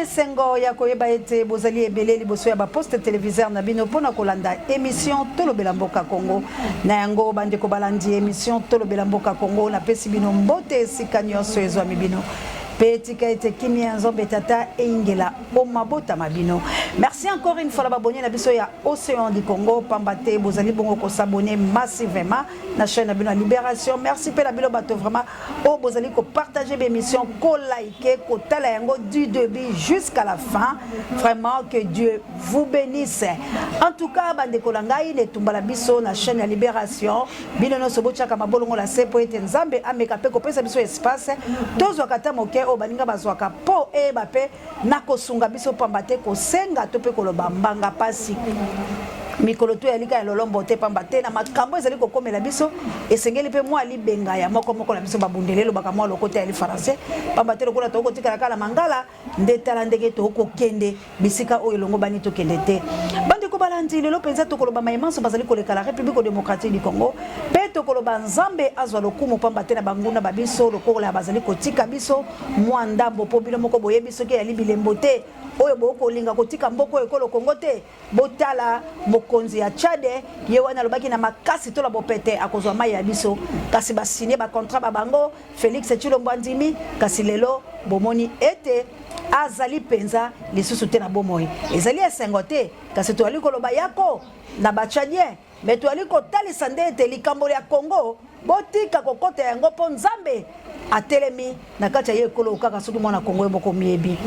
esengo ya koyeba ete bozali ebele liboso ya baposte televiseur na bino mpo na kolanda emission Tolobela Mboka Congo. Na yango bandeko balandi emission Tolobela Mboka Congo, napesi bino mbote esika nyonso ezwami bino mpe tika ete kimia ya Nzambe Tata eyingela o mabota ma bino. Merci encore une fois na babonne na biso ya Ocean du Congo, pamba te bozali bongo kosabonne massivement na chaîne na bino ya Liberation. Merci mpe na bino bato vraiment oyo bozali ko partager ba émission, ko liker, kotala yango du début jusqu'à la fin. Vraiment que Dieu vous bénisse. En tout cas bandeko na ngai, na etumba na biso na chaîne ya Liberation, bino nyonso botiaka mabolongo na se mpo ete Nzambe ameka mpe kopesa biso espace tozwaka ata moke oyo baninga bazwaka mpo eyeba mpe na kosunga biso, pamba te kosenga to mpe koloba mbanga pasi mikolo to yalika ya lolombo te, pamba te na makambo ezali kokomela biso esengeli mpe mwa libenga ya moko moko na biso babundeli, elobaka mwa lokota ya lifaranse, pamba te lokola tokotikala kaka na mangala nde tala ndenge tokokende bisika oyo elongo bani tokende te. Bandeko balandi, lelo mpenza tokoloba maye manso bazali koleka la République démocratique du Congo, mpe tokoloba Nzambe azwa lokumu, pamba te na banguna ba biso lokola bazali kotika biso mwa ndambo, mpo bino moko boyebi soki eyali bilembo te oyo bokolinga kotika mboka oyo ekolo Congo te. Botala mokonzi ya Tchad, ye wana alobaki na makasi to na bopete akozwa mai ya biso, kasi basigne ba contrat ba bango, Felix Tshilombo andimi, kasi lelo bomoni ete azali mpenza lisusu te na bomoi. Ezali esengo te, kasi toyali koloba yako na ba Tchadiens, mais toyali kotalisa nde ete likambo lya Congo botika kokota yango, mpo Nzambe atelemi na kati ya ye ekolo kaka soki mwana Congo ye moko miyebi.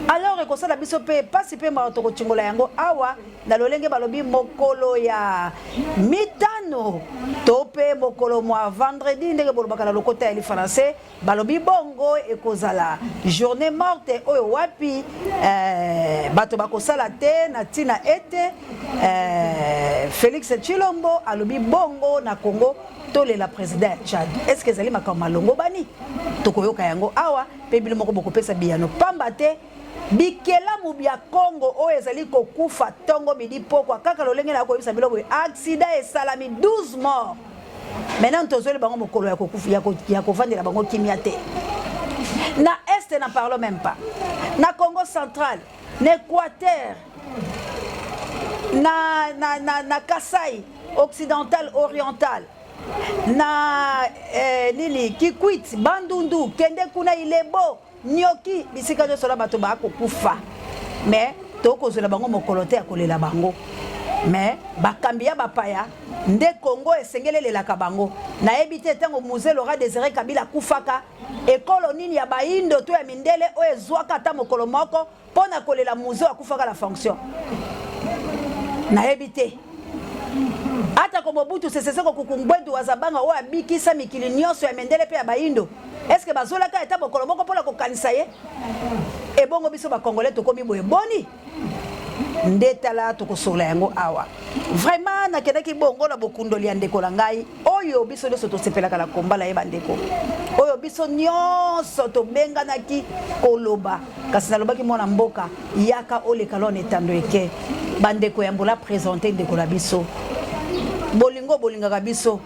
Alors ekosala biso mpe pasi mpe mawa, tokotingola yango awa na lolenge balobi mokolo ya mitano to mpe mokolo mwa vendredi, ndenge bolobaka na lokota ya lifalanse, balobi bongo ekozala journée morte oyo wapi bato bakosala te, na ntina ete Félix Tshilombo alobi bongo na Congo tolela président ya Tchad. Est ce que ezali makambo malongo bani? Tokoyoka yango awa mpe bino moko bokopesa biyano, pamba te bikelamu bya Congo oyo ezali kokufa ntongo midi pokwa kaka lolenge na koyebisa bino boye, accident esalami, 12 morts. Maintenant tozweli bango mokolo ya kokufa ya kovandela bango kimia te. Na Est n'en parlons même pas, na Congo central, na Équateur, na Kasai occidental, oriental, na nini, Kikwit, Bandundu, kende kuna Ilebo, Nyoki, bisika nyonso na bato bakokufa, mais tokozwela bango mokolo te ya kolela bango. Mais bakambi ya bapaya nde Congo esengeli elelaka bango. Nayebi te ntango Mzee Laurent Désiré Kabila akufaka, ekolo nini ya baindo to ya mindele oyo ezwaka ata mokolo moko mpo na kolela Mzee akufaka na fonction? Nayebi te. Atako Mobutu Sese Seko Kuku Ngbendu wa Zabanga oyo abikisa mikili nyonso ya mindele mpe ya baindo, eske bazwelaka ata mokolo moko mpona kokanisa ye? Ebongo biso bakongolais tokomi boye boni? Nde tala tokosola yango awa. Vraiment nakendaki bongo na bokundoli ya ndeko na ngai oyo biso nyonso tosepelaka na komba na ye, bandeko oyo biso nyonso tobenganaki koloba, kasi nalobaki mwana mboka yaka oleka lona etando eke. Bandeko ya mbola présente ndeko na biso, bolingo bolingaka biso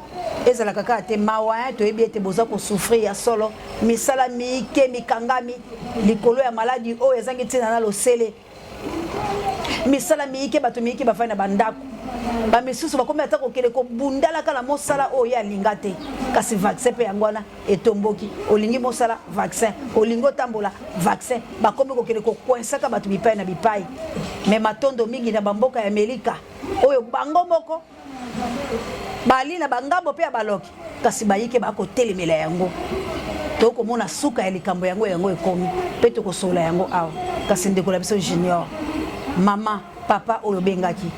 ezalaka kaka te mawa, toyebi ete boza kosouffrir ya solo, misala mike mikangami likolo ya maladi oyo ezangi ntina na losele, misala miyike, bato miyike bafandi na bandako, bamisusu bakomi ata kokende kobundalaka na mosala oyo ye alinga te, kasi vaccin mpe yango wana etomboki. Olingi mosala, vaccin; olingi otambola, vaccin. Bakomi kokende kokwensaka bato bipai na bipai. Me matondo mingi na bamboka ya Amerika oyo bango moko bali na bangambo mpe ya baloki, kasi bayike bakotelemela yango. Tokomona suka ya likambo yango, yango ekomi mpe tokosola yango awa. Kasi ndeko na biso Junior, mama, papa oyo obengaki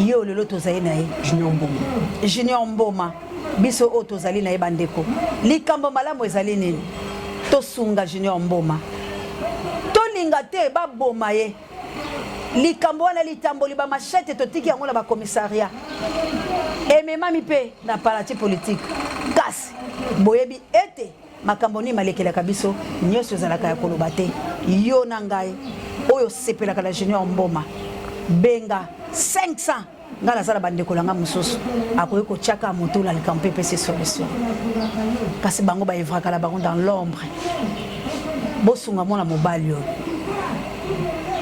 yo lelo tozali na ye. Junior Mboma. Junior Mboma, biso oyo tozali na ye bandeko, likambo malamu ezali nini? Tosunga Junior Mboma, tolinga te baboma ye. Likambo wana litamboli bamashete, totiki yango na bacommissariat, ememami mpe na parti politique, kasi boyebi ete makambo nini malekelaka biso nyonso ezalaka ya koloba te. Yo na ngai oyo osepelaka na Junior Mboma, benga 500. Ngai naza na bandeko na ngai mosusu akoki kotiaka motu na likambo mpe epesi solution, kasi bango baevraka na bango dans l'ombre. Bosunga mwana mobali oyo.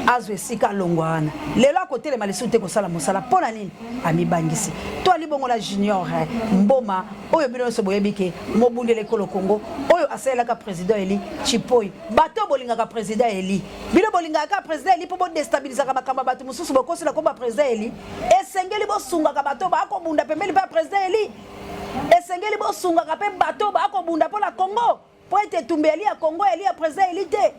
Azwa esika alongwa wana. Lelo akotelema lisusu te kosala mosala. Mpo na nini? Amibangisi. To ali bongo na Junior eh, Mboma oyo bino nyonso boyebi ke mobundela ekolo Congo oyo asalelaka president Eli Chipoi. Bato bolingaka president Eli, bino bolingaka kaka president Eli mpo bodestabilisaka makambo ya bato mosusu, bokosila komba president Eli. Esengeli bosungaka bato bakobunda pembeni mpe ya president Eli. Esengeli bosungaka mpe bato bakobunda mpo na Congo. Po ete etumba eyali ya Congo, eyali ya president Eli te.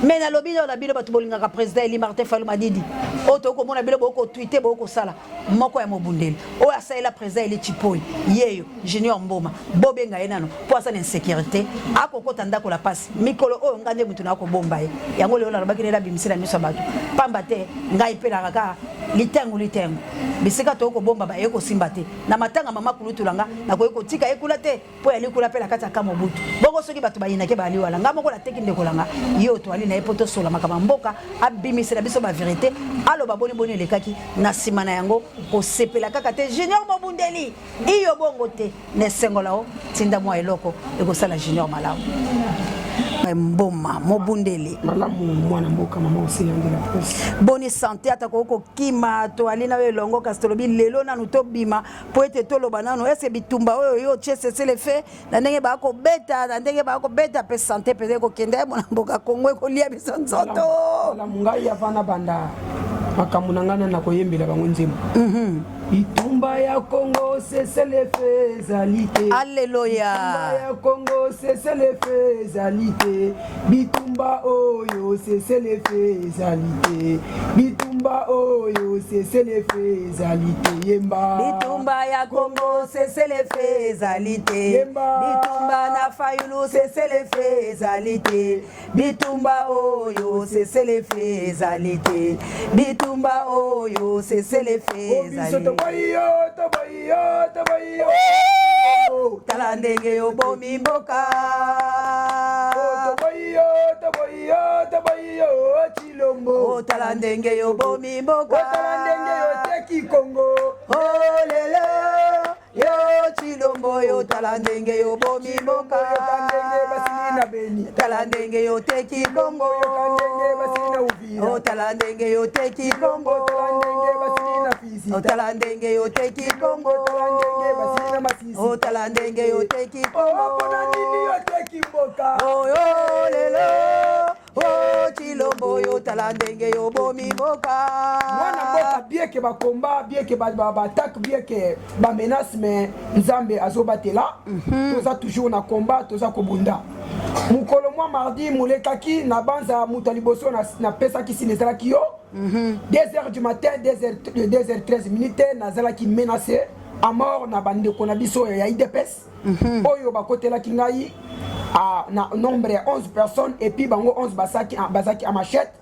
Mais nalobi nao na bino bato bolingaka president Eli Martin Fayulu Madidi, oyo tokoki komona bino bokoki kotwite, bokoki kosala moko ya mobundeli oyo asalela president Eli Tshipoyi, yeyo Junior Mboma, bobenga ye nano po aza na insecurite, akokota ndako la pasi mikolo oyo, ngai nde mutu nakobomba ye. Yango lelo nalobaki nde nabimisi na miso ya bato, pamba te ngai mpe naka kaka litengu litengu, bisika tokoki kobomba baye kosimba te. Na matanga mama kulutu na nga nakoki kotika ye kuna te. mpo ya likula mpe na kati ya ka Mobutu. Bongo soki bato bayinake bayali wala, nga moko nateki ndeko na nga ye oyo toali na ye mpo tosola makambo ya mboka, abimisela biso ba verite, aloba boni boni elekaki na nsima na yango. Kosepela kaka te Junior Mobundeli iyo bongo te, na esengo la o tinda mwa eloko ekosala Junior malamu. Mboma Mobundeli malamu mwana mboka mama Ocean de la presse. Boni sante ata kokokima toali na yo elongo, kasi tolobi lelo nanu tobima mpo ete toloba nano ese bitumba oyo yo otie cessez-le-feu na ndenge bakobeta na ndenge bakobeta mpe sante mpenza ekokende ye mwana mboka Kongo ekolia biso nzoto. Malamu ngai avant nabanda makambo na ngai na nakoyembela bango nzembo. Bitumba ya Kongo cessez-le-feu ezali te. Alleluya. Bitumba ya Kongo cessez-le-feu ezali te. Bitumba oyo cessez-le-feu ezali te. Bitumba oyo cessez-le-feu ezali te. Yemba. Bitumba ya Kongo cessez-le-feu ezali te. Yemba. Bitumba na Fayulu cessez-le-feu ezali te. Bitumba oyo cessez-le-feu ezali te. Bitumba oyo cessez-le-feu Biso ezali. toboyi yo, toboyi yo, toboyi yo. Tala ndenge obomi mboka. Toboyi yo, toboyi yo, toboyi yo, Tshilombo. Tala ndenge obomi mboka. Tala ndenge oteki Kongo. Oh lelo yo Tshilombo yo, tala ndenge obomi mboka. Yoka ndenge basili na Beni. Tala ndenge oteki Kongo. Yoka ndenge basili na Uvira. Oh, tala ndenge oteki Kongo. Tala ndenge basili na Fizi. Oh, tala ndenge oteki Kongo. Tala ndenge basili na Masisi. Oh, tala ndenge oteki Oh, Kongo. mpona nini oteki mboka? Oh, yo lelo oh Tshilombo yo, tala ndenge obomi mboka. Mwana mboka, bien ke bakomba, bien ke baattaque, bien ke bamenace, mais Nzambe azobatela. Toza toujours na combat, toza kobunda. Mokolo mwa mardi molekaki na banza, moto ya liboso napesaki sine ezalaki yo. 2 heures du matin, 2 heures, 2 heures 13 minutes, nazalaki menacé à mort na bandeko na biso ya UDPS oyo bakotelaki ngai na nombre ya 11 personnes, et puis bango 11 bazaki a machette,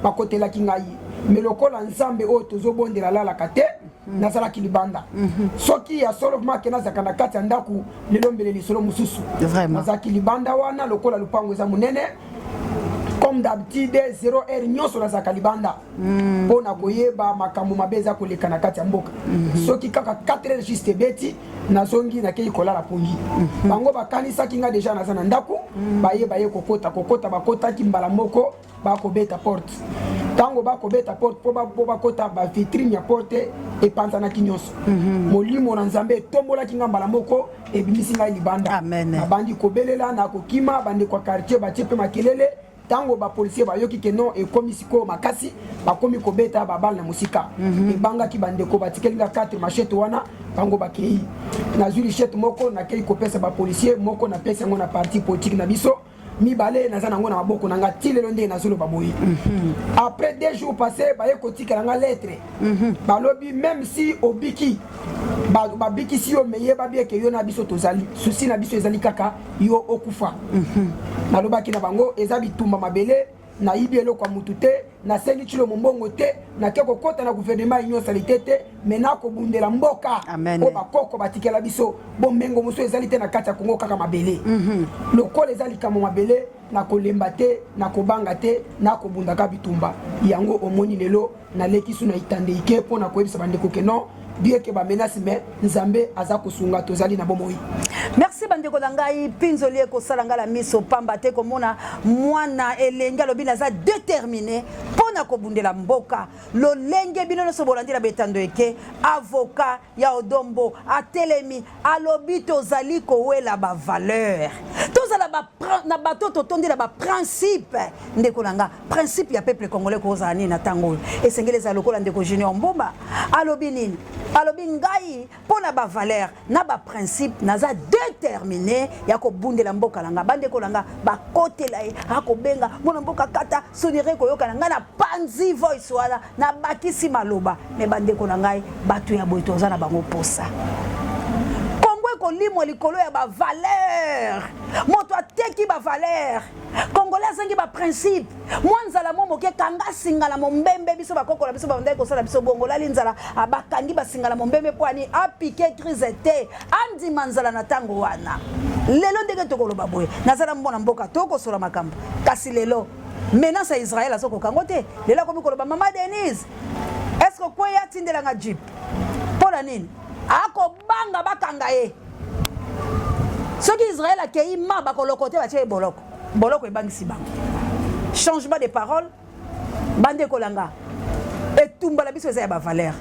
bakotelaki ngai. Mais lokola Nzambe oyo tozobondela alalaka te, nazalaki libanda. Soki ya solo make nazalaka na kati ya ndako lelo, mbele lisolo mosusu. Nazalaki libanda wana, lokola lupango eza monene, comme d'habitude 0 heure nyonso nazalaka libanda mpo na koyeba makambo mabe eza koleka na kati ya mboka. Soki kaka 4 heures juste ebeti, nazongi, nakei kolala pongi. Bango bakanisaki nga déjà naza na ndako. Baye baye kokota, kokota, bakotaki mbala moko, bakobeta porte. Ntango bakobeta porte mpo bakota, bavitrine ya porte epanzanaki nyonso. Molimo na Nzambe etombolaki nga mbala moko, ebimisi ngai libanda. Amen. Nabandi kobelela na kokima. Bandeko ya quartier batie mpe makelele. Ntango bapolisier bayoki ke non, ekomi sikoyo makasi, bakomi kobeta babale na mosika. Ebangaki bandeko, batikeli nga 4 machette wana, bango bakei. Nazwi machette moko, nakei kopesa bapolisier moko, napesi yango na parti politique na biso. Mibale naza nango na maboko na nga ti lelo ndenge nazoloba boye. Après 2 jours passé, baye kotikela nga lettre. Balobi même si obiki, babikisi yo, me yeba bien ke yo na biso tozali, souci na biso ezali kaka yo okufa. Nalobaki na bango eza bitumba mabele, nayibi eloko ya mutu te, nasengi Tshilombo mbongo te, nake kokɔta na gouvernement union sacrée te, me nakobundela mboka Amen. oyo bakoko batikela biso. Bomengo mosusu ezali te na kati ya Kongo, kaka mabele. Lokola eza likambo mabele, nakolemba te, nakobanga te, nakobundaka bitumba yango. Omoni lelo naleki su na itandei ke mpo na koyebisa bandeko ke non, bien ke bamenace, mais Nzambe aza kosunga, tozali na bomoi. Merci bandeko na ngai. Mpinzoli ekosala ngai na miso pamba te komona mwana elenge alobi naza déterminé mpo na kobundela mboka. Lolenge bino nyonso bolandi na betando eke, avocat ya Odon Mbo atelemi alobi tozali kowela ba valeur, tozala ba na bato totondi na ba principe. Ndeko na nga, principe ya peuple congolais kozala nini na ntango oyo? Esengeli ezala lokola ndeko Junior Mbomba alobi nini? Alobi ngai mpo na ba valeur na ba principe naza determine ya kobundela mboka na nga. Bandeko na nga bakotela ye, akobenga mwana mboka kata sonire koyoka na ngai na panzi voice wana nabakisi maloba. Me bandeko na ngai, bato ya boye toza na bango posa. Kongo ekolimwa likolo ya ba valeur. Moto ateki ba valeur. Congolais azangi ba principe. Mwa nzala mwa moke, kanga singa na mombembe. Biso bakoko na biso babandaki kosala biso bongo. Olali nzala, bakangi basinga na mombembe mpo ani apike crise te, andima nzala na ntango wana. Lelo ndenge tokoloba boye, naza na mwana mboka, tokosola makambo. Kasi lelo menace ya Israël azokoka yango te. Lelo akomi koloba mama Denise, est-ce que okweya atindelanga jeep mpo na nini? Akobanga bakanga ye. Soki Israël akei ma bakoloko te, batie ye boloko. Boloko ebangisi bango. Changement de parole, bandeko na nga, etumba na biso eza ya ba valeur.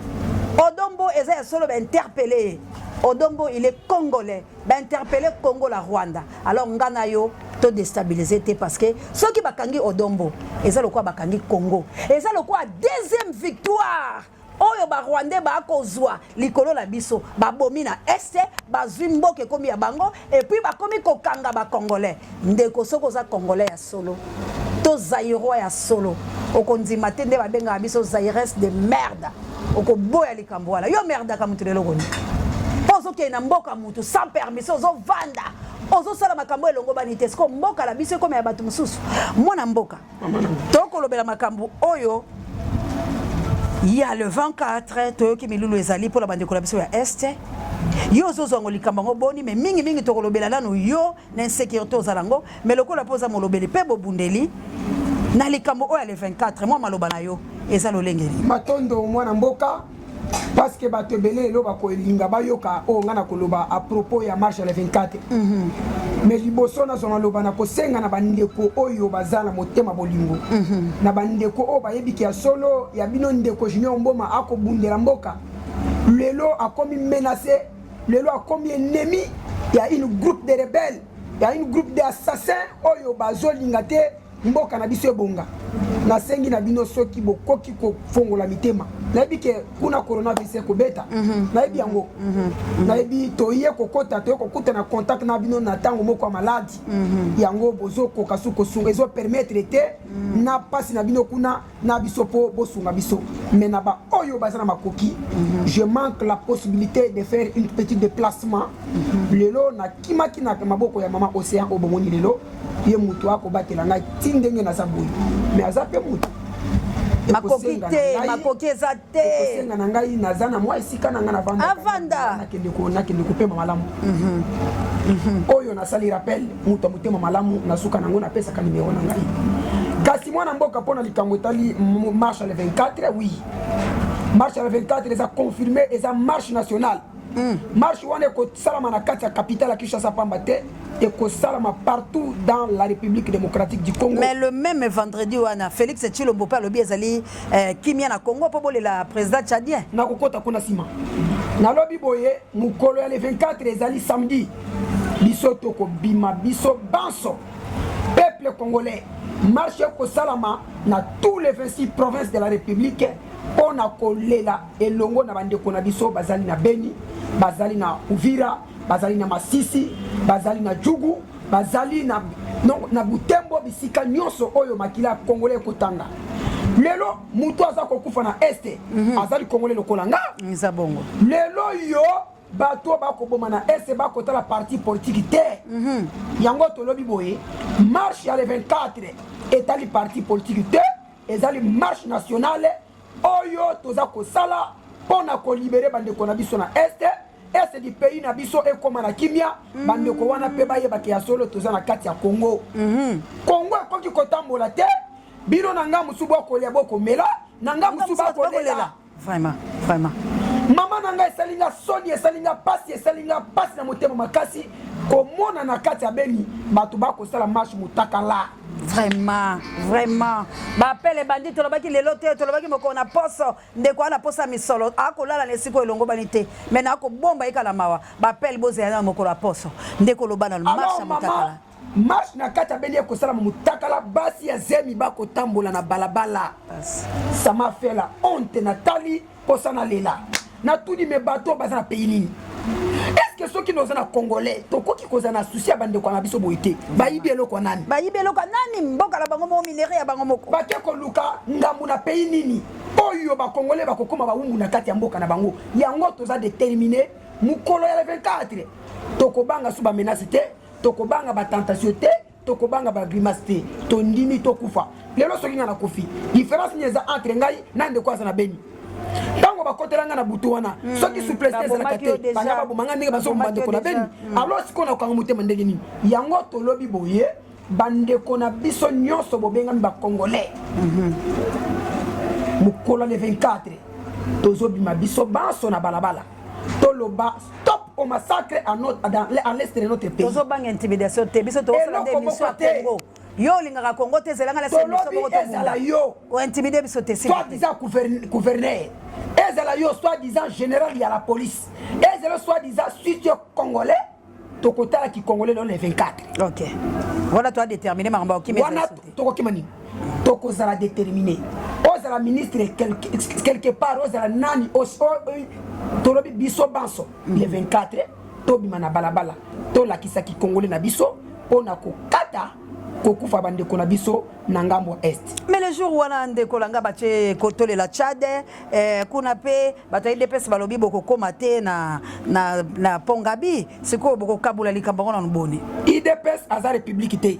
Odon Mbo eza ya solo, ba interpeller ye. Odon Mbo il est congolais, ba interpeller Congo la Rwanda. Alors nga na yo to déstabiliser te, parce que soki bakangi Odon Mbo eza lokola bakangi Congo, eza lokola deuxième victoire oyo ba Rwandais bakozwa likolo na biso. Babomi na este, bazwi mboka ekomi ya bango, et puis bakomi kokanga ba Congolais. Ndeko, soki oza Congolais ya solo to Zaïrois ya solo, okondima te nde babengaka biso Zaïres de merde. Okoboya likambo wana. Yo merdaka motu lelo koni mpo ozokende na mboka motu sans permission, ozovanda, ozosala makambo elongo bani te. Siko mboka na biso ekoma ya bato mosusu. Mwana mboka, tokolobela makambo oyo ya le 24. Toyoki milulu ezali mpona bandeko na biso ya este. Yo ozozwango likambo yango boni? Me mingimingi tokolobela nanu yo na insécurité ozala yango, me lokola mpo oza molobeli mpe bobundeli na likambo oyo ya le 24, mwa maloba na yo eza lolenge nini? Matondo, mwana mboka, parce que bato ebele lelo bakolinga bayoka oyo ngai na koloba à propos ya marche ya le 24. Mais liboso nazwa maloba, na kosenga na bandeko oyo baza na motema bolingo, na bandeko oyo bayebiki ya solo ya bino, ndeko Junior Mboma akobundela mboka, lelo akomi menacé, lelo akomi ennemi ya une groupe de rebelles, ya une groupe d'assassins oyo bazolinga te mboka na biso ebonga. Nasengi na bino, soki bokoki kofongola mitema, nayebi ke kuna coronavirus ekobeta, nayebi yango, nayebi toye kokota, toye kokuta na contact na bino na ntango moko ya maladi yango, bozokoka su kosunga, ezopermettre te na mpasi na bino kuna na biso mpo bosunga biso. Mais na baoyo baza na makoki, je manque la possibilité de faire une petite déplacement. Lelo nakimaki na maboko ya mama Océan oyo bomoni lelo, ye moto akobatela ngai ti ndenge naza boye, mais aza mpe moto. Makoki te, makoki eza te. Ekosenga na ngai, naza na mwa esika na ngai navanda. Avanda. Nakende kopema malamu. Oyo nasali rappel, moto ya motema malamu, nasuka nango, napesaka nimero na ngai. Kasi mwana mboka, mpo na likambo etali marche le 24, oui, marche le 24 eza confirmé, eza marche nationale. Marche wana ekosalama na kati ya capitale ya Kinshasa pamba te, ekosalama partout dans la République démocratique du Congo. Mais le même vendredi wana, Félix Tshilombo mpe alobi ezali kimia na Congo mpo bolela président tchadien. Nakokɔta kuna nsima. Nalobi boye, mokolo ya le 24 ezali samedi, biso tokobima, biso banso peuple congolais. Marche ekosalama na tous les 26 provinces de la République mpo na kolela elongo na bandeko na biso bazali na Beni, bazali na Uvira, bazali na Masisi, bazali na Djugu, bazali na Butembo, bisika nyonso oyo makila ya congolais ekotanga. Lelo moto aza kokufa na este azali congolais lokola nga. Eza bongo. Lelo yo bato bakoboma na este bakotala parti politique te. Yango tolobi boye, marche ya le 24 etali parti politique te, ezali marche nationale oyo toza kosala mpo na kolibérer bandeko na biso na este, este du pays na biso ekóma na kimia. Bandeko wana mpe bayebaka ya solo toza na kati ya Congo. Congo ekoki kotambola te, bino na nga mosu bokolia, bokomela, na nga mosu bakolela. Vraiment, vraiment. Mama na ngai, esali nga soni, esali nga pasi, esali nga pasi na motema makasi komona na kati ya Beni bato bakosala marche motakala. Vraiment, vraiment. Baappel ebandi, tolobaki lelo te, tolobaki mokolo na poso. Ndeko wana posa misolo, akolala na esika elongobani te, mais nakobomba ye kala mawa. Baappel bozela na mokolo ya poso. Ndeko, loba na marche ya motakala. Marche na kati ya Beni ekosalama motakala, basi ya zemi bakotambola na balabala. Ça m'a fait la honte. Natali mposa nalela, natuni: me bato baza na pays nini? Est ce que soki noza na Congolais, tokoki kozala na souci ya bandeko na biso boye te? Bayibi eloko ya nani? Bayibi eloko ya nani? Mboka na bango moko, minerai ya bango moko. Bake koluka ngambu na pays nini oyo Bakongolais bakokóma bawumbu na kati ya mboka na bango? Yango toza déterminé. Mokolo ya le 24, tokobanga su bamenace te, tokobanga batentation te, tokobanga bagrimace te. Tondimi tokufa lelo. Soki ngai nakufi, différence nini eza entre ngai na ndeko aza na Beni? Ntango bakotela ngai na butu wana, soki souplesse te ezalaka te, banga baboma ngai ndenge bazoboma bandeko na Beni. Alors sikoyo nakokanga motema ndenge nini? Yango tolobi boye: bandeko na biso nyonso bobengami Bacongolais, mokolo le 24 tozobima biso banso na balabala, toloba stop au massacre à l'est de notre pays. Tozobanga intimidation te. Biso tozosala nde émission ya Congo. Yo olingaka Congo te, ezelanga na Tolobi ezala yo ointimide biso te. Soit disant gouverneur, ezala yo soit disant général ya la police, ezala soit disant studio congolais, tokotalaki Congolais lelo le 24. Ok, wana toa déterminé makambo okimi. Wana tokokima nini? Tokozala déterminé. Ozala ministre quelque part, ozala nani, tolobi biso banso le 24 tobima na balabala, tolakisaki Congolais na biso mpona kokata kokufa bandeko na biso na ngambo ya Est. Mais le jour wana, ndeko langa, batie kotolela Tchad, kuna mpe bato ya UDPS balobi bokokóma te na Pongabi. Sikoyo bokokabula likambo yango nanu boni? UDPS aza république te.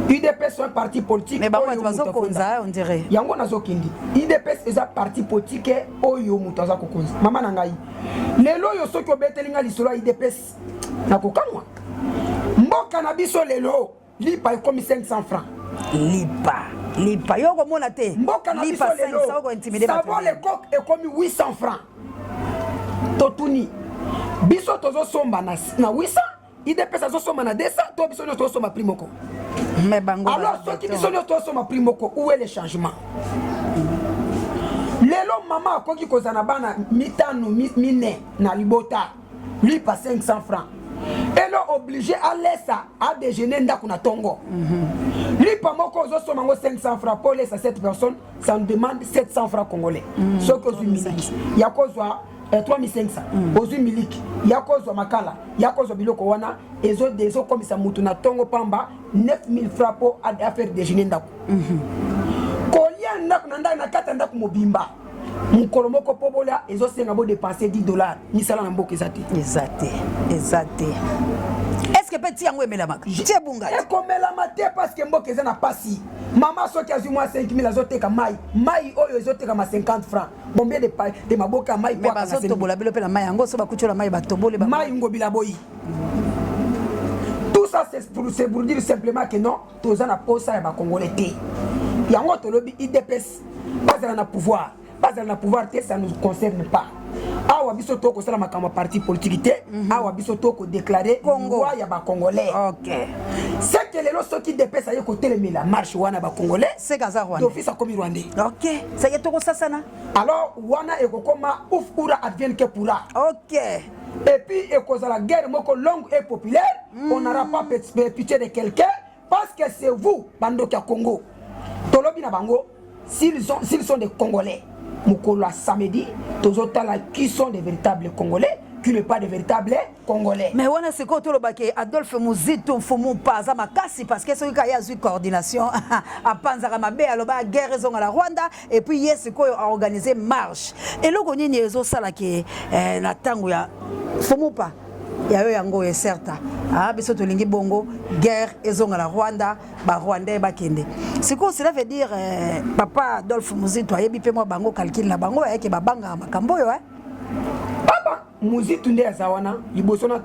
UDPS un parti politique. Mais bango bato bazokonza, on dirait. Yango nazokende. UDPS eza parti politique oyo moto aza kokonza. Mama na ngai, lelo oyo soki obeteli ngai lisolo ya UDPS, nakokamwa. Mboka na biso lelo, lipa ekomi 500 francs. Lipa, lipa yo komona te. Mboka na biso lelo, savon Le Coq ekomi 800 francs. Totuni: biso tozosomba na 800, UDPS azosomba na 200, to biso nyonso tozosomba prix moko? Mais bango Alors soki biso nyonso tozosomba prix moko, où est le changement? Lelo mama akoki kozala na bana mitano, mine na libota, lipa 500 francs, elo obligé alesa adéjeuner ndako na ntongo. Lipa moko ozosomba yango 500 francs mpo olesa 7 personnes, ça nous demande 700 francs congolais. Soki ozwi miliki ya kozwa 3500, ozwi miliki ya kozwa, makala ya kozwa, biloko wana ezokomisa mutu na ntongo pamba 9000 francs mpo afaire déjeuner ndako, kolia ndako na ndako, na kati ya ndako mobimba mokolo moko mpo bolia, ezosenga bodépenser 10 dollars. Misala na mboka eza te. Eza te, eza te. Est ce que mpe ti yango emelamaka ti ebunga te? Ekomelama te, parce que mboka eza na pasi. Mama soki azwi mwa 5000, azoteka mai, mai oyo ezotekama 50 francs. Combien de maboka ya mai? Mais bazotobola bilo mpe na mai yango, so bakutiola mai, batoboli. Mai ngobila boyi. Tout ça, c'est pour dire simplement que non, toza na posa ya Bacongolais te. Yango tolobi UDPS bazala na pouvoir, bazala na pouvoir te, ça nous concerne pas. Awa biso tokosala makambo ya parti politique te. Awa biso tokodéclarer loi ya Bacongolais. C'est que lelo soki UDPS aye kotelemela marche wana Bacongolais, seka aza Rwanda. D'office akomi Rwandais. Ok, seke tokosasana. Alors wana ekokoma ouf oura advienne que pourra. Et puis ekozala guerre moko longue et populaire. On n'aura pas pitié de quelqu'un, parce que c'est vous bandoki ya Congo. Tolobi na bango, s'ils sont des Congolais, mokolo ya samedi tozotala qui sont des véritables Congolais, qui n'est pas de véritables Congolais. Mais wana sikoyo tolobaki Adolphe Muzitu Mfumu mpa aza makasi, parce que soki kaka ye azwi coordination, apanzaka mabe. Aloba guerre ezonga na Rwanda, et puis ye sikoyo aorganize marche. Eloko nini ezosalaki na ntango ya Mfumu mpa ya yo? Yango oyo ecerta ah, biso tolingi bongo guerre ezonga na Rwanda, Barwandais bakende. Sikoyo cela veut dire papa Adolphe Muzitu ayebi mpe mwa bango calcul na bango, ayeke babangaka makambo oyo eh? Baba Muzitu nde aza wana liboso na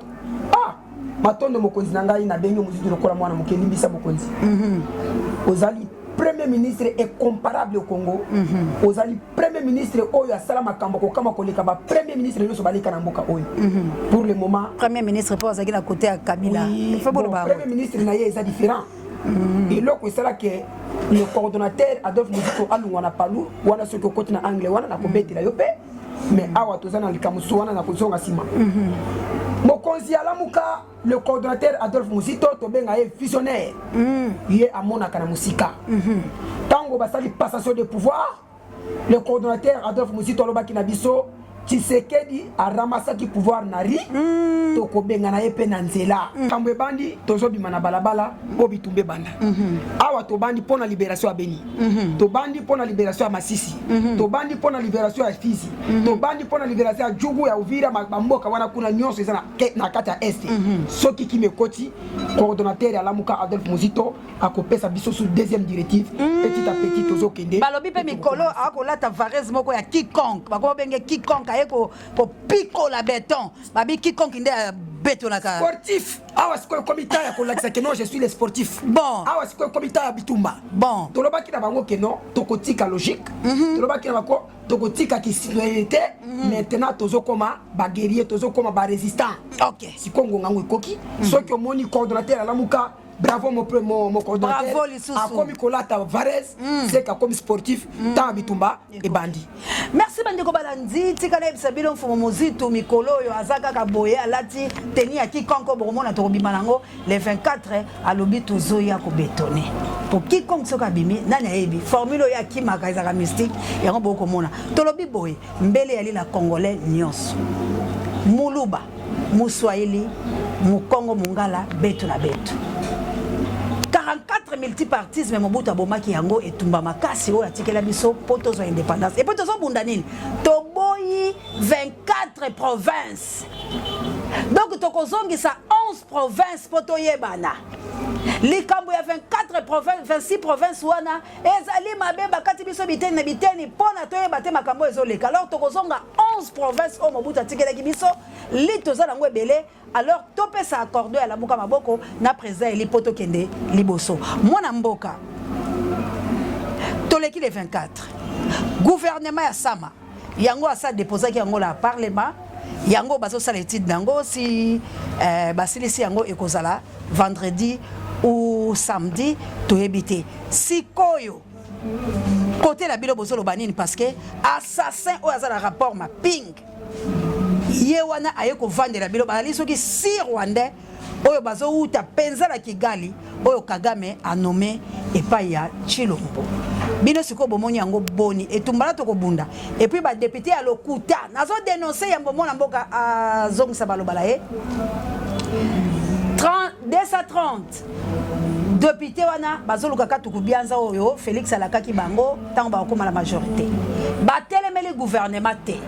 ah, matondo mokonzi na ngai. Nabengi Muzitu lokola mwana moke. Limbisa mokonzi. Ozali premier ministre incomparable au Congo. Ozali premier ministre oyo asala makambo kokama koleka ba premier ministre nyonso baleka na mboka oyo pour le moment. Premier ministre mpo azalaki na côté ya Kabila. Oui, bon, premier ministre na ye eza différent. Eloko esalaki le coordonnateur Adolphe Muzito alongwa na Palu wana, soki okoti na angle wana, nakobetela yo mpe. Mais awa toza na likambo so wana, nakozonga nsima. Mokonzi alamuka, le coordonnateur Adolphe Muzito, tobenga ye visionnaire. Ye amonaka na mosika. Ntango basali passation de pouvoir, le coordonnateur Adolphe Muzito alobaki na biso: Tshisekedi aramasaki pouvoir na ri, tokobengana ye mpe na nzela. Makambo ebandi, tozobima na balabala mpo bitumba ebanda. Awa tobandi mpo na libération ya Beni, tobandi mpo na libération ya Masisi, tobandi mpo na libération ya Fizi, tobandi mpo na libération ya Djugu, ya Uvira, bamboka wana kuna nyonso eza na kati ya Est. Soki kimi ekoti, coordonnateur alamuka Adolphe Muzito akopesa biso su deuxième directive. Petit à petit tozokende. Balobi mpe mikolo akolata vareuse moko ya quiconque, bakoma benge quiconque, aye kopikola béton. Babi quiconque nde abetonaka. Sportif. Awa sikoyo ekomi ta ya kolakisa ke non, je suis le sportif. Awa sikoyo ekomi ta ya bitumba. Tolobaki na bango ke non, tokotika logique. Tolobaki na bango, tokotika kicitoyenneté. Maintenant tozokoma baguerrier, tozokoma barésistant. Sikoyo ngonga yango ekoki. Soki omoni coordonnateur alamuka, bravo mon coordonnateur. Bravo lisusu. Akomi kolata vareuse, seke akomi sportif. Ntango ya bitumba ebandi. Merci bandeko balandi. Tika nayebisa bino, mfumu Mozitu mikolo oyo aza kaka boye, alati tenue ya quiconque. Bokomona tokobima nango le 24. Alobi tozoya kobétonner po quiconque soki abimi, nani ayebi formule oyo akimaka, ezalaka mystique. Yango bokomona tolobi boye: mbele yali na Congolais nyonso, Muluba, Muswahili, Mukongo, Mungala, betu na betu. 44 multipartisme, Mobutu abomaki yango. Etumba makasi oyo atikela biso mpo tozwa indépendance. Et puis tozobunda nini? Toboyi 24 province, donc tokozongisa 11 province mpo toyebana. Likambo ya 24 province, 26 province wana ezali mabe. Bakati biso biteni na biteni mpo na toyeba te makambo ezoleka. Alors tokozonga 11 province oyo Mobutu atikelaki biso. Li toza nango ebele. Alors topesa accord ya Lamuka maboko na président eli mpo tokende liboso. Mwana mboka, toleki le 24, gouvernement ya Sama yango asa déposaki yango na parlement. Yango bazosala étude nango. Si basilisi yango, ekozala vendredi ou samedi, toyebi te. Sikoyo kote na bino bozoloba nini? Parce que assassin oyo aza na rapport mapping, ye wana aye kovandela bino. Bazali soki six Rwandais oyo bazowuta mpenza na Kigali, oyo Kagame anommé epai ya Tshilombo. Bino sikoyo bomoni yango boni? Etumbala tokobunda. Et puis badéputé ya lokuta, nazodénoncer yambo mwana mboka azongisa baloba na ye. 230 député wana bazoluka katuku bianza oyo Félix alakaki bango ntango bakokóma na majorité. Batelemeli gouvernement te.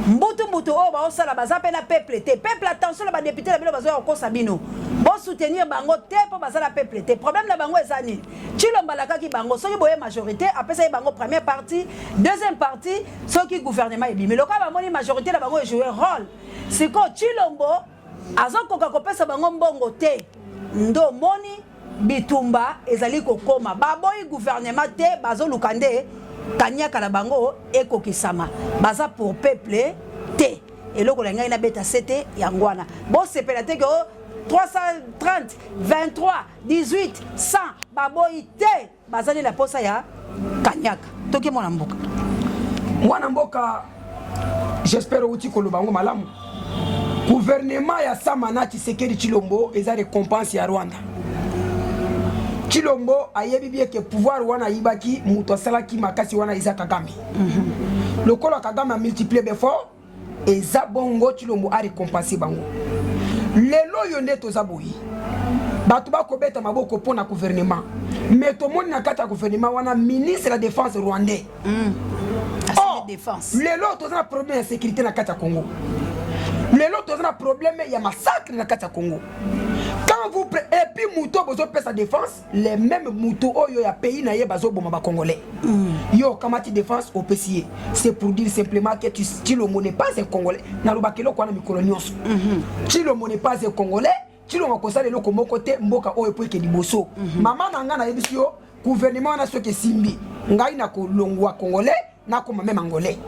Mbutu mbutu oyo baosala, baza mpe na peuple te. Peuple, attention na badéputé na bino, bazoya kokosa bino. Bosoutenir bango te mpo baza na peuple te. Problème na bango eza nini? Tshilombo alakaki bango soki boye majorité, apesaki bango première partie, deuxième partie soki gouvernement ebimi. Lokola bamoni majorité na bango ejoue rôle, sikoyo Tshilombo azokoka kopesa bango mbongo te. Ndo omoni bitumba ezali kokoma. Baboyi gouvernement te, bazoluka nde kaniaka na bango ekokisama. Baza pour peuple te. Eloko na ngai nabeta se te yango wana. Bosepela te ke o 330, 23, 18, 100 baboyi te. Bazali na posa ya kaniaka. Toki, mwana mboka. Mwana mboka, j'espère outi koloba yango malamu. Gouvernement ya Sama na Tshisekedi Tshilombo eza récompense ya Rwanda. Tshilombo ayebi bien ke pouvoir wana ayibaki, moto asalaki makasi wana eza Kagame. Lokola Kagame amultiplie baefforts, eza bongo Tshilombo arécompense bango. Lelo oyo nde toza boye, bato bakobeta maboko mpo na gouvernement, mais tomoni na kati ya gouvernement wana ministre ya défense rwandais. Or, défense. Lelo toza na problème ya sécurité na kati ya Congo, lelo toza na problème ya massacre na kati ya Congo. Quand vous et puis moto bozopesa défense, les mêmes moto oyo ya pays na ye bazoboma bacongolais. Yo okamati défense, opesi ye, c'est pour dire simplement que Tshilombo n'est pas un Congolais. Nalobaka eloko wana mikolo nyonso: Tshilombo n'est pas un Congolais. Tshilombo akosala eloko moko te mboka oyo po eke liboso. Mama na ngai, nayebisi yo, gouvernement wana soki esimbi, ngai nakolongwa Congolais, nakoma même Angolais.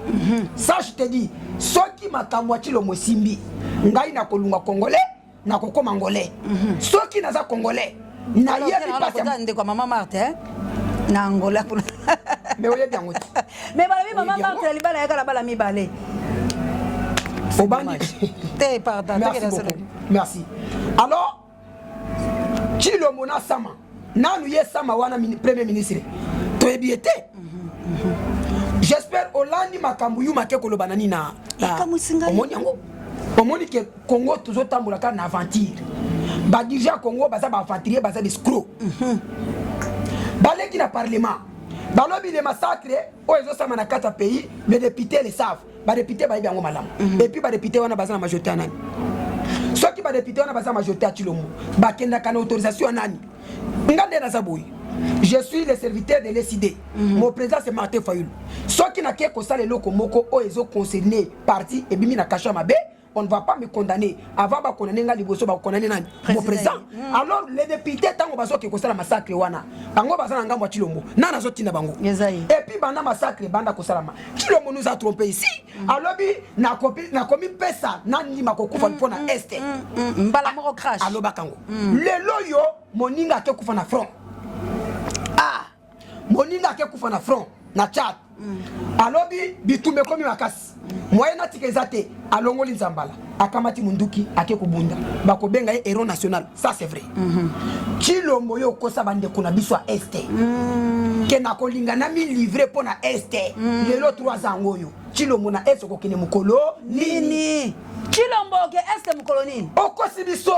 Ça, je te dis, soki makambo ya Tshilombo esimbi, ngai nakolongwa Congolais, nakokoma Angolais. Soki naza Congolais, Nayebi pasi ndeko ya mama Marthe, hein? Na Angola kuna. Mais oyebi yango te. Mais balobi mama Marthe na libala yaka na bala mibale. Obandi te, pardon. Merci beaucoup. Merci. Alors Tshilombo na Sama, nanu ye Sama wana premier ministre, toyebi ye te. J'espère olandi makambo yuma ke koloba nani na omoni yango, omoni ke Congo tozotambola kaka na aventure. Badirigeants ya Congo baza baaventurier, baza escroc. Baleki na parlement, balobi le massacre oyo ezosama na kati ya pays, les députés le savent. Badéputé bayebi yango malamu. Et puis badéputé wana baza na majorité ya nani? Soki badéputé wana baza majorité ya Tshilombo, bakendaka na autorisation ya nani? Nga nde naza boye, je suis le serviteur de l'ECD. Mon président, c'est Martin Fayulu. Soki nake kosala eloko moko oyo ezoconcerne parti, ebimi na kasha mabe, on ne va pas me condamner. Avant bakondamner nga, liboso bakondamner nani? Mon président. Alors les députés, ntango bazoke kosala massacre wana, bango baza na ngambo ya Tshilombo. Nani azotinda bango? Et puis banda massacre banda kosalama, Tshilombo nous a trompé ici. Alobi nakomi mpesa, nandima kokufa mpo na Est. Mbala moko crash. Alobaka yango. Lelo oyo moninga ake kufa na front. Ah, moninga ake kufa na front na Tchad. Alobi bitumba ekomi makasi, moyen natika eza te. Alongoli nzambala, akamati munduki, ake kobunda, bakobenga ye héros national. Ça, c'est vrai. Tshilombo, yo okosa bandeko na biso ya Est ke nakolinga na milivre mpo na Est. Lelo 3 ans yango oyo, Tshilombo, na Est okokende mokolo nini? Nini? Tshilombo, oke Est mokolo nini? Okosi biso.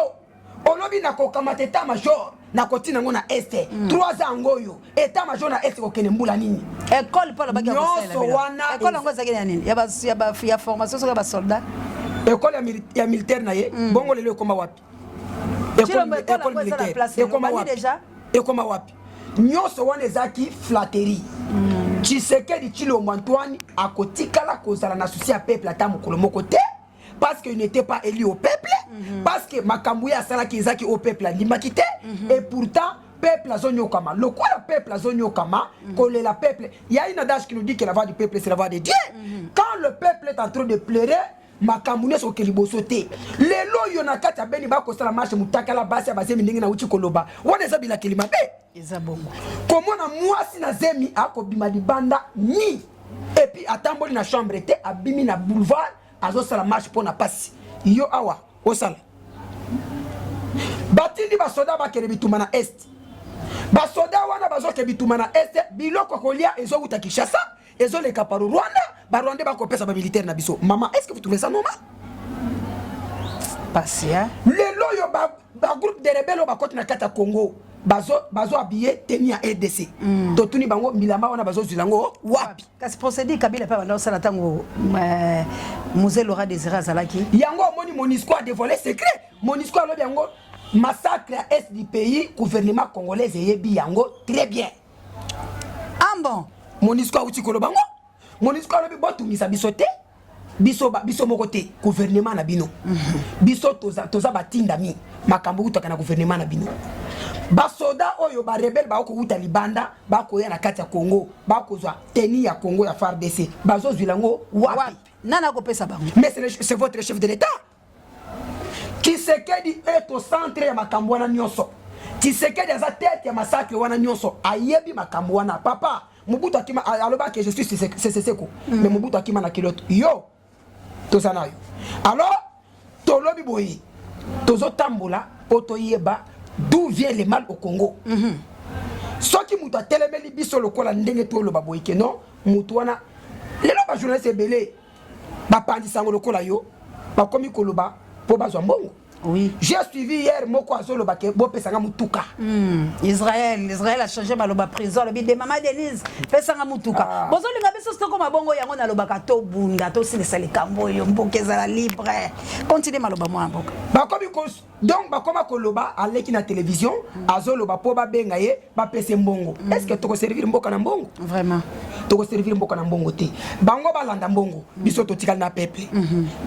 Olobi nakokamata état major, nakotina yango na Est. 3 ans yango oyo, état major na Est kokende mbula nini? École mpo alobaki. Nyonso wana. École yango ezalaki ya nini? Ya formation soki ya basoldat? École ya militaire na ye. Bongo lelo ekoma wapi? École militaire ekoma wapi? Ekoma wapi? Nyonso wana ezalaki flatterie. Tshisekedi Tshilombo Antoine akotikala kozala na souci ya peuple ata mokolo moko te, parce qu'il n'était pas élu au peuple, parce que makambo ye asalaki ezalaki au peuple andimaki te. Et pourtant peuple azonyokama. Lokola peuple azonyokama, kolela peuple, il y a une adage qui nous dit que la voix du peuple, c'est la voix de Dieu. Quand le peuple est en train de pleurer, makambo nyonso oke liboso te. Lelo oyo na kati ya Beni bakosala marche mutakala, basi ya bazemi. Ndenge nauti koloba wana eza bilakeli mabe. Eza bongo. Komona mwasi na zemi akobima libanda ni et puis atamboli na chambre te, abimi na boulevard, azosala marche mpo na pasi. Yo awa osala, batindi basoda bakende bitumba na Est. Basoda wana bazoke bitumba na Est, biloko kolia ezowuta Kinshasa, ezoleka par Rwanda. Barwandais bakopesa bamilitaire na biso. Mama, est ce que vous trouvez ça normal? Pasi, hein? Lelo oyo bagroupe de rebelle oyo bakoti na kati ya Congo, bazo habiller tenue ya RDC. Totuni bango, bilamba wana bazozwila yango wapi? Kasi procédure Kabila mpe banda osala ntango Mzee Laurent Désiré azalaki. Yango omoni MONUSCO a dévoilé secret. MONUSCO alobi yango, massacre ya Est du pays, gouvernement congolaise eyebi yango très bien. Ah bon? MONUSCO awuti koloba ngo. MONUSCO alobi botungisa biso te, biso, biso moko te, gouvernement na bino. Biso toza batindami, makambo eutaka na gouvernement na bino. Basoda oyo barebele bakowuta libanda, bakoya na kati ya Congo, bakozwa tenue ya Congo ya FARDC, bazozwila yango wapi? Nani akopesa bango? Mais c'est votre chef de l'État. Tshisekedi est au centre ya makambo wana nyonso. Tshisekedi aza tête ya massacre wana nyonso, ayebi makambo wana. Papa Mobutu akima, alobaki: "Je suis Sese Seko." Mais Mobutu akima na kilote. Yo toza na yo. Alors tolobi boye, tozotambola mpo toyeba d'où vient le mal au Congo. Soki moto atelemeli biso lokola ndenge toloba boye ke non, moto wana, lelo bajournaliste ebele bapanzisa yango lokola yo, bakomi koloba mpo bazwa mbongo. J'ai suivi hier moko azoloba ke bopesanga mutuka. Israël, Israël a changé maloba. Prison alobi de mama Denise, pesanga mutuka. Bozolinga biso tokoma bongo. Yango nalobaka, tobunda, tosilisa likambo oyo, mboka ezala libre. Continue maloba, mwana mboka. Bakomi donc bakoma koloba, aleki na télévision, azoloba mpo babenga ye, bapesa mbongo. Est ce que tokoservir mboka na mbongo? Vraiment. Tokoservir mboka na mbongo te. Bango balanda mbongo, biso totikali na peuple.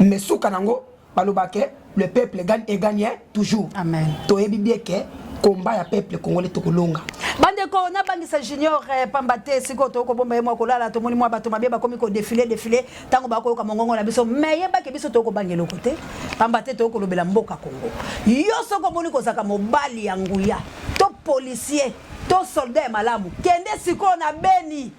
Mais suka nango, balobake le peuple gagne et gagne toujours. Amen. Toyebi bien ke combat ya peuple congolais, tokolonga. Bandeko, nabangisa Junior pamba te sikoyo tokobomba ye mwa kolala. Tomoni mwa bato mabe bakomi kodéfiler défiler ntango bakoyoka mongongo na biso. Me yebaki, biso tokobanga eloko te, pamba te tokolobela mboka Kongo. Yo soki omoni kozalaka mobali ya nguya to policier to soldat ya malamu, kende sikoyo na Beni,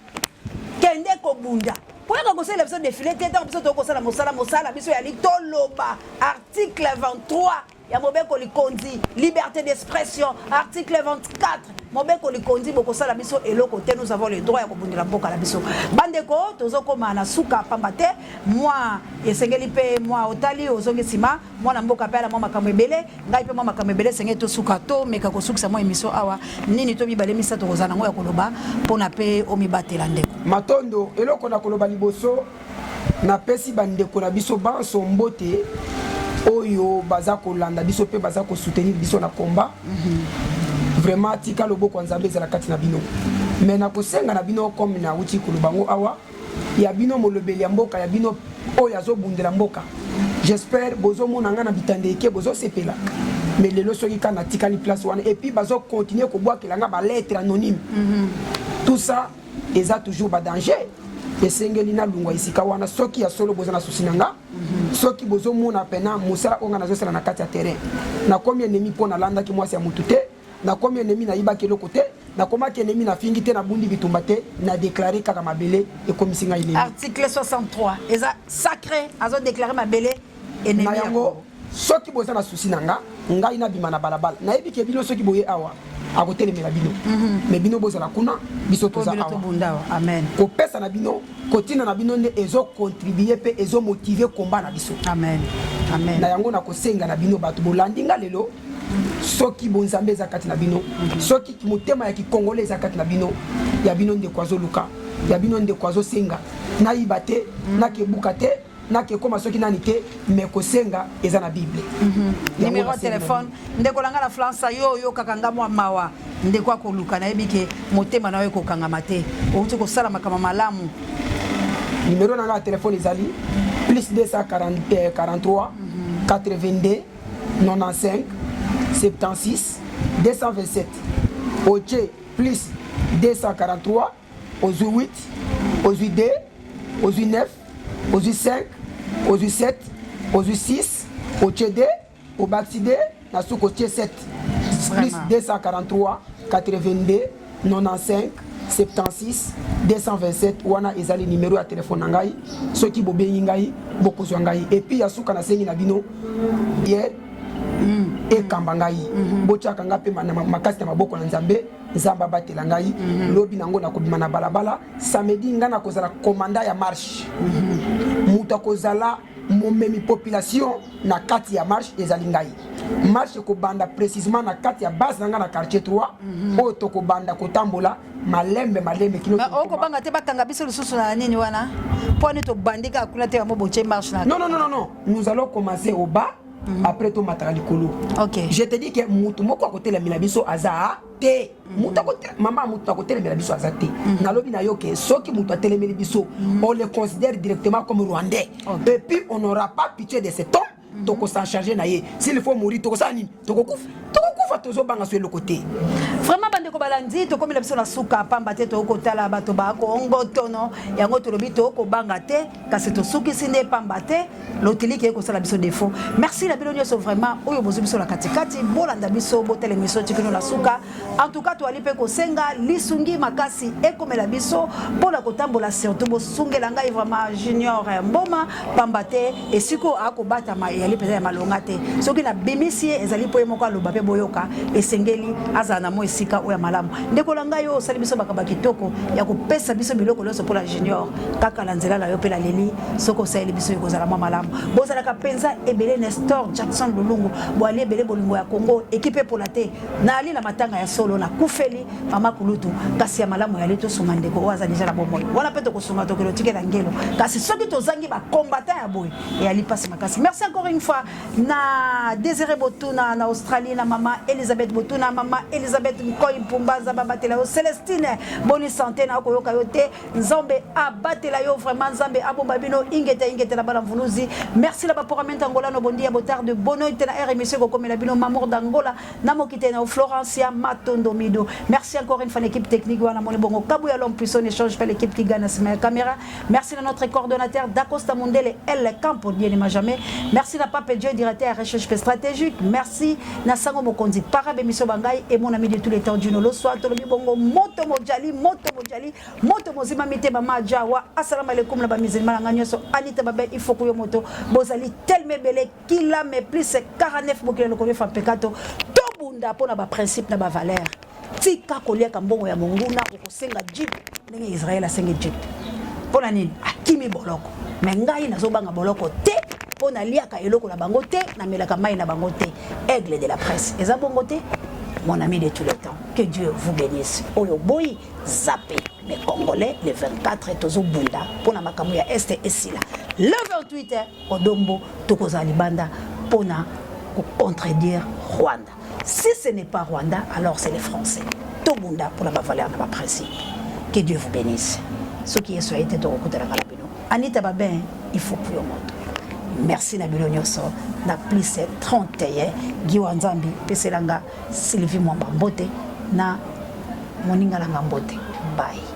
kende kobunda. Koyaka kosalela biso defile te ntango biso tokoki kosala mosala. Mosala biso yali toloba article 23 ya mobeko likonzi, liberté d'expression, article 24 mobeko likonzi. Bokosala biso eloko te, nous avons le droit ya kobundela mboka na biso. Bandeko, tozokóma na suka, pamba te mwa esengeli mpe mwa otali ozongi nsima. Mwana mboka mpe ala mwa makambo ebele, ngai mpe mwa makambo ebele. Esengeli tosuka, tomeka kosukisa mwa émission awa. Nini to mibale misato kozala nango ya koloba mpona mpe omibatela, ndeko? Matondo. Eloko na koloba liboso, napesi bandeko na biso banso mbote oyo baza kolanda biso mpe baza kosoutenir biso na combat. Vraiment, tika loboko ya Nzambe ezala kati na bino. Mais nakosenga na bino, comme nauti koloba ngo awa, ya bino molobeli ya mboka, ya bino oyo azobundela mboka, j'espère bozomona nga na bitanda eke, bozosepela. Mais lelo soki kaka natikali place wana et puis bazocontinue kobwakela nga balettre anonyme, tout ça eza toujours badanger. Esengeli nalungwa esika wana. Soki ya solo boza na souci na nga, soki bozomona pena mosala oyo nga nazosala na kati ya terrain, nakomi ennemi mpo nalandaki mwasi ya motu te, nakomi ennemi nayibaki eloko te, nakomaki ennemi nafingi te, nabundi bitumba te, na déclare kaka mabele ekomisi ngai ennemi. Article 63 eza sacré, azodéclare mabele ennemi. Na yango, soki boza na souci na nga, ngai nabima na balabala, nayebi ke bino soki boye awa akotelemela bino. Mais bino bozala kuna, biso toza awa. Amen. Kopesa na bino, kotinda na bino nde ezocontribue mpe ezomotive combat na biso. Amen, amen. Na yango nakosenga na bino bato bolandi nga lelo, soki bonzambe eza kati na bino, soki motema ya kikongole eza kati na bino, ya bino ndeko azoluka, ya bino ndeko azosenga, nayiba te, nakebuka te, nakekoma soki nani te, mais kosenga eza na Bible. Numéro ya telefone, ndeko na nga na Fransa, yo oyokaka nga mwa mawa, ndeko akoluka, nayebi ke motema na yo ekokangama te, outi kosala makambo malamu. Numéro na nga ya telefone ezali plus 243 82 95 76 227. Otie plus 243, ozwi 8, ozwi 2, ozwi 9, ozwi 5, ozwi 7, ozwi 6, otie 2, obakisi 2 na suki, otie 7. Plus 243 82 95 76 227, wana ezali numero ya telefone na ngai. Soki bobengi ngai, bokozwa ngai. Et puis ya suka, nasengi na bino hier ekamba ngai, botiaka ngai mpe makasi na maboko na Nzambe. Nzambe abatela ngai. Lobi nango nakobima na balabala samedi, ngai nakozala commandant ya marche. Moto akozala momemi population na kati ya marche ezali ngai. Marche ekobanda précisement na kati ya base na ngai na quartier 3, oyo tokobanda kotambola malembe malembe kino. Okobanga te bakanga biso lisusu na nini wana? Mpo ani tobandi kaka kuna te, yango botie marche na Non, non, non, non, nous allons commencer au bas, après tomataka likolo. Je te dis ke mutu moko akotelemela biso aza te. Mutu mama, mutu akotelemela biso aza te. Nalobi na yo ke soki mutu atelemeli biso, on le considère directement comme Rwandais et puis on n'aura pas pitié de cet homme. Tokos'en charge na ye. S'il faut mourir, tokosala nini? Tokokufa, tokokufa, tozobanga so eloko te. Vraiment, bandeko balandi, tokomi na biso na suka, pamba te tokotala bato bakongotono yango. Tolobi tokobanga te, kasi tosukisi nde pamba te lotiliki ekosala biso défaut. Merci na bino nyonso vraiment oyo bozwi biso na katikati, bolanda biso, botala émission tikino na suka. En tout cas, toali mpe kosenga lisungi makasi ekomela biso mpona kotambola. Surtout bosungela ngai vraiment Junior Mboma, pamba te esika oyo akobatama eyali mpenza ya malonga te. Soki nabimisi ye, ezali mpo ye moko aloba mpe boyoka. Esengeli azala na mwa esika oyo ya malamu. Ndeko na ngai oyo osali biso makambo ya kitoko ya kopesa biso biloko nyonso mpona Junior, kaka na nzela na yo mpe naleli, soki osaleli biso ekozala mwa malamu. Bozalaka mpenza ebele. Nestor Jackson Lulungu, boali ebele. Bolingo ya Congo ekipe epola te. Naali na matanga ya solo, nakufeli mama kulutu, kasi ya malamu yali tosunga ndeko oyo aza deja na bomoi wana mpe tokosunga, tokende otikela ngelo. Kasi soki tozangi bacombattant ya boye, eyali mpasi makasi. Merci encore une fois na Désiré Botuna na Australie, na mama Elizabeth Botuna, mama Elizabeth Nkoimpu. Pumba, Nzambe abatela yo. Celestine, boni santé na koyoka yo te. Nzambe abatela yo vraiment, Nzambe abomba bino ingeta ingeta na bana mvuluzi. Merci la baporamento Angola no bondia botar de bono te na R émission kokomela bino Mamour d'Angola na mokite na Florencia Matondo Mido. Merci encore une fois l'équipe technique wana moni bongo Kabuya l'homme puissant échange pe l'équipe qui gagne na caméra. Merci à notre coordonnateur Dacosta Mundele El Campo Dieu ne m'a jamais. Merci na Pape Dieu directeur recherche stratégique. Merci na Sango Mokonzi para émission bangai et mon ami de tous les temps Dino Loswa tolobi bongo moto mojali moto mojali moto mozima mitema majawa assalamu alaikum na ba musulman na nga nyonso Anita Babe il faut kuyo moto bozali tellement ebele kila mais plus 49 bokila lokolo efa mpekato tobunda mpo na ba principe na ba valeur tika koliaka mbongo ya monguna okosenga jeep ndenge Israël asengi jeep mpo na nini akimi boloko me ngai nazobanga boloko te mpo naliaka eloko na bango te namelaka mai na bango te aigle de la presse eza bongo te mon ami de tous les temps que Dieu vous bénisse oyo boyi zappe mais congolais le 24 tozobunda mpo na makambo ya este esila le 28 odombo tokozala libanda mpo na kocontredire Rwanda si ce n'est pas Rwanda alors c'est les Français tobunda mpo na bavaleur na baprincipe que Dieu vous bénisse soki yesu aye te tokokutanaka na bino Anita Babin il faut kuyo moto merci na bino nyonso na plus 31 Giwa Nzambi peselanga Sylvie Mwamba mbote na moninga nanga mbote bye.